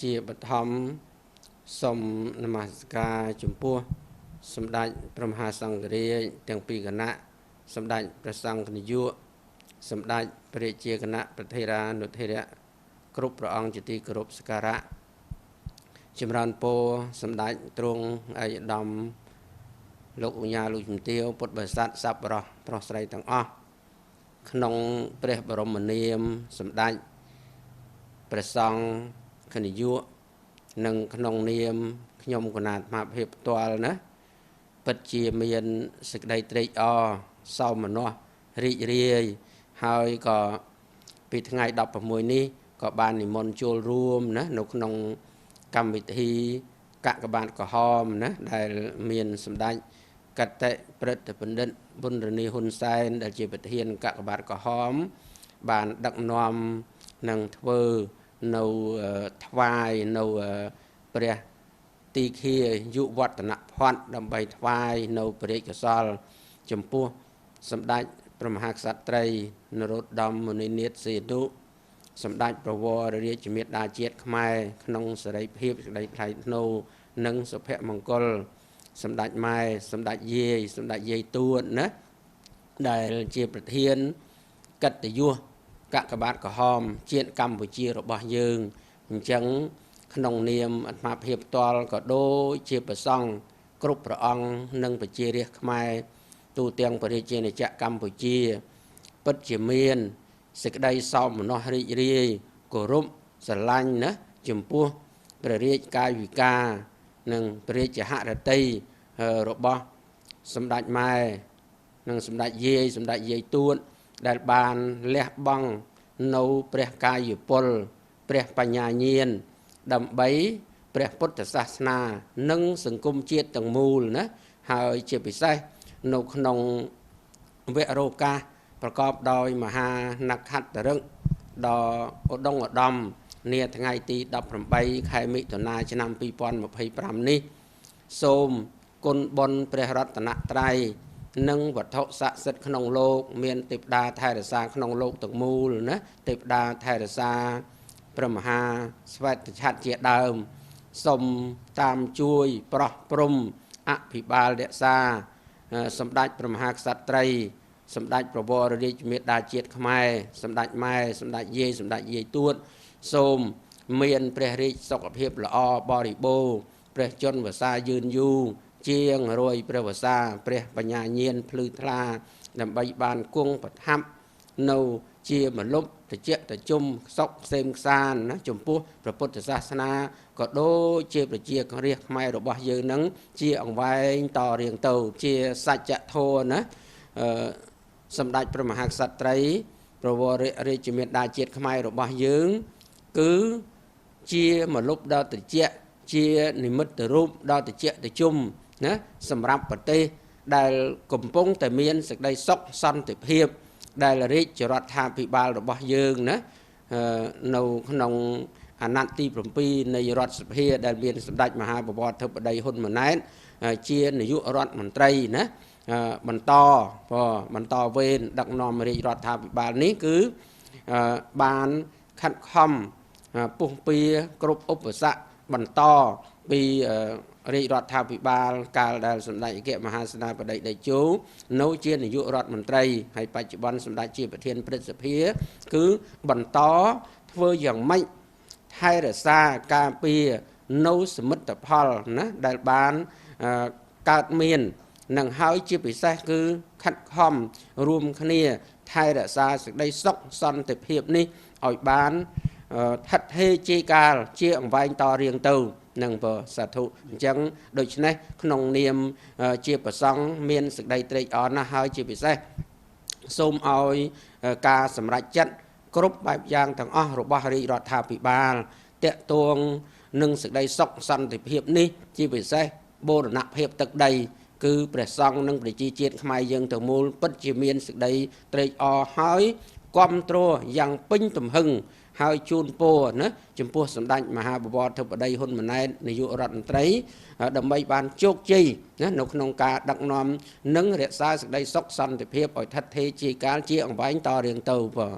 ជាបឋមសូមនមស្ការចំពោះសម្ដេចព្រះមហាសង្ឃរាជទាំងពីរគណៈសម្ដេចព្រះសង្ឃនាយកសម្ដេចព្រះរាជាគណៈប្រធេរានុធេរៈគ្រប់ព្រះអង្គជាទីគោរពសក្ការៈចម្រើនពរសម្ដេចទ្រង់ឯកឧត្តមលោកឧញ្ញាលោកជំទាវពុទ្ធបរិស័ទសប្បុរសប្រុសស្រីទាំងអស់ក្នុងព្រះបរមនាមសម្ដេចព្រះសង្ឃនាយកនិងក្នុងនាមខ្ញុំគណៈអាត្មាភាពផ្ទាល់ណាពិតជាមានសេចក្តីត្រេកអរសោមនស្សរីករាយហើយក៏ពីថ្ងៃ16នេះក៏បាននិមន្តចូលរួមណានៅក្នុងកម្មវិធីកាកបាទក្រហមណាដែលមានសម្ដេចកតិព្រឹទ្ធបណ្ឌិតប៊ុនរនីហ៊ុនសែនដែលជាប្រធានកាកបាទក្រហមបានដឹកនាំនិងធ្វើនៅថ្វាយនៅព្រះទីឃាយុវឌ្ឍនភ័ណ្ឌដើម្បីថ្វាយនៅព្រះរាជកុសលចំពោះសម្ដេចព្រះមហាក្សត្រីនរោត្តមមុនីនាថសីហនុសម្ដេចប្រវររាជមាតាជាតិខ្មែរក្នុងសេរីភាពសេចក្តីថ្លៃថ្នូរនិងសុភមង្គលសម្ដេចម៉ែសម្ដេចយាយសម្ដេចយាយទួតណាដែលជាប្រធានកិត្តិយសកាកបាទក្រហមជាតិកម្ពុជារបស់យើងអញ្ចឹងក្នុងនាមអាត្មាភាពផ្ទាល់ក៏ដូចជាព្រះសង្ឃគ្រប់ព្រះអង្គនិងប្រជារាស្ត្រខ្មែរទូទាំងប្រជាណាចក្រកម្ពុជាពិតជាមានសេចក្តីសោមនស្សរីករាយគោរពស្រឡាញ់ណាចំពោះព្រះរាជកាយវិការនិងព្រះរាជហឫទ័យរបស់សម្ដេចម៉ែនិងសម្ដេចយាយសម្ដេចយាយទួតដែលបានលះបង់នៅព្រះកាយពលព្រះបញ្ញាញាណដើម្បីព្រះពុទ្ធសាសនានិងសង្គមជាតិទាំងមូលណាហើយជាពិសេសនៅក្នុងវរោកាសប្រកបដោយមហានក្ខត្តឫក្សដ៏ឧត្តមឧត្តមនាថ្ងៃទី18ខែមិថុនាឆ្នាំ2025នេះសូមគុណបុណ្យព្រះរតនត្រ័យនិងវត្ថុស័ក្តិសិទ្ធិក្នុងលោកមានទេវតាថែរក្សាក្នុងលោកទាំងមូលណាទេវតាថែរក្សាព្រះមហាស្វេតឆត្រជាដើមសូមតាមជួយប្រោះព្រំអភិបាលរក្សាសម្ដេចព្រះមហាក្សត្រីសម្ដេចប្រវររាជមាតាជាតិខ្មែរសម្ដេចម៉ែសម្ដេចយាយសម្ដេចយាយទួតសូមមានព្រះរាជសុខភាពល្អបរិបូរណ៍ព្រះជន្មវស្សាយឺនយូរជាង100ព្រះវស្សាព្រះបញ្ញាញាណភ្លឺថ្លាដើម្បីបានគង់ប្រថាប់នៅជាមលុបត្រជាក់ត្រជុំសុខផ្សេងខ្សានណាចំពោះព្រះពុទ្ធសាសនាក៏ដូចជាប្រជារាស្ត្រខ្មែររបស់យើងនឹងជាអង្វែងតរៀងទៅជាសច្ចធម៌ណាសម្ដេចព្រះមហាក្សត្រីប្រវររាជមាតាជាតិខ្មែររបស់យើងគឺជាមលុបដ៏ត្រជាក់ជានិមិត្តរូបដ៏ត្រជាក់ត្រជុំណាសម្រាប់ប្រទេសដែលកំពុងតែមានសេចក្តីសុខសន្តិភាពដែលរាជរដ្ឋាភិបាលរបស់យើងណានៅក្នុងអាណត្តិទី7នៃរដ្ឋសភាដែលមានសម្ដេចមហាបវរធិបតីហ៊ុនម៉ាណែតជានាយករដ្ឋមន្ត្រីណាបន្តវេនដឹកនាំរាជរដ្ឋាភិបាលនេះគឺបានខិតខំពុះពៀគ្រប់ឧបសគ្គបន្តពីរាជរដ្ឋាភិបាលកាលដែលសម្ដេចអគ្គមហាសេនាបតីតេជោនៅជានាយករដ្ឋមន្ត្រីហើយបច្ចុប្បន្នសម្ដេចជាប្រធានព្រឹទ្ធសភាគឺបន្តធ្វើយ៉ាងម៉េចថែរក្សាការពារនៅសមិទ្ធផលណាដែលបានកើតមាននឹងហើយជាពិសេសគឺខិតខំរួមគ្នាថែរក្សាសេចក្តីសុខសន្តិភាពនេះឲ្យបានថិតថេរជាកាលជាអង្វែងតរៀងទៅនឹងពរសាធុអញ្ចឹងដូច្នេះក្នុងនាមជាព្រះសង្ឃមានសេចក្តីត្រេកអរណាស់ហើយជាពិសេសសូមឲ្យការសម្រេចចិត្តគ្រប់បែបយ៉ាងទាំងអស់របស់រាជរដ្ឋាភិបាលតាក់ទងនឹងសេចក្តីសុខសន្តិភាពនេះជាពិសេសបូរណភាពទឹកដីគឺព្រះសង្ឃនិងប្រជាជាតិខ្មែរយើងទាំងមូលពិតជាមានសេចក្តីត្រេកអរហើយគាំទ្រយ៉ាងពេញទំហឹងហើយជូនពរណាចំពោះសម្ដេចមហាបវរធិបតីហ៊ុនម៉ាណែតនាយករដ្ឋមន្ត្រីដើម្បីបានជោគជ័យណានៅក្នុងការដឹកនាំនិងរក្សាសេចក្តីសុខសន្តិភាពឲ្យថិតថេរជាកាលជាអង្វែងតរៀងទៅបាទ។